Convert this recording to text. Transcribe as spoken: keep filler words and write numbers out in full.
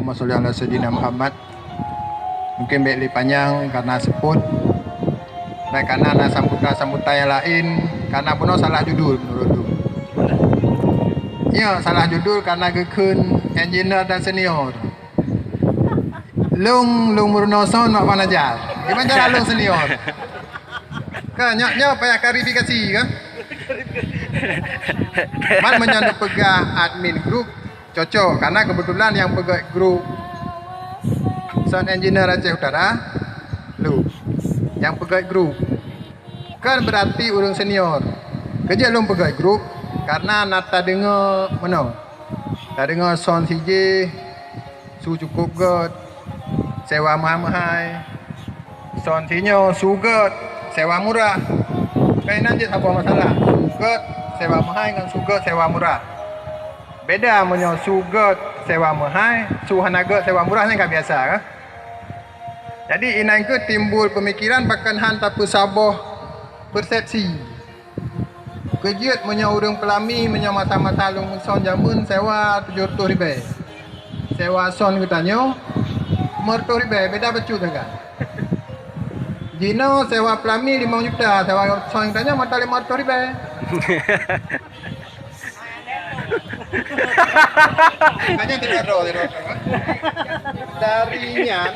Allahumma sholli ala sayyidina Muhammad. Mungkin bèk lé panyang karena seupôt. Bèk karena na sambutan-sambutan nyang laén, karena bunoe salah judul meunurot lôn. Ya, salah judul karena geukheun engineer dan senior. Lôn, lôn meurunoe son mak Wan Ajal. Kiban cara lôn senior? Kan, nyoe, nyoe payah klarifikasi, kan? Man meunyoe neupeugah admin grup, cocok. Karena kebetulan nyang peugöt grup sound engineer Aceh Utara, lôn. Nyang peugöt grup. Kan berarti ureueng senior. Keujeuet lôn peugöt grup, karena na tadeungoe meunoe. Tadeungoe sound sijih, su cukup göt, sewa meuhai-meuhai. Sound sinyoe su göt, sewa murah. Kainan jeuet saboh masalah. Su göt, sewa meuhai ngon su göt, sewa murah. Beda meunyoe su göt, sewa meuhai, su hana göt, sewa murah nyan ka biasa, kan? Jadi, inan kheueh timbul peumikiran pakon han tapeusaboh persepsi. Keujeuet meunyoe ureueng peulami, meunyoe masa-masa lôn meuson jameun sewa tujoh reutôh ribèe. Sewa son geutanyoe lima reutôh ribèe, beda bacut sagai. Jinoe sewa peulami limong juta, sewa son geutanyoe mantong lima reutôh ribèe. Makanya tidak ada, tidak ada. Dari nyan,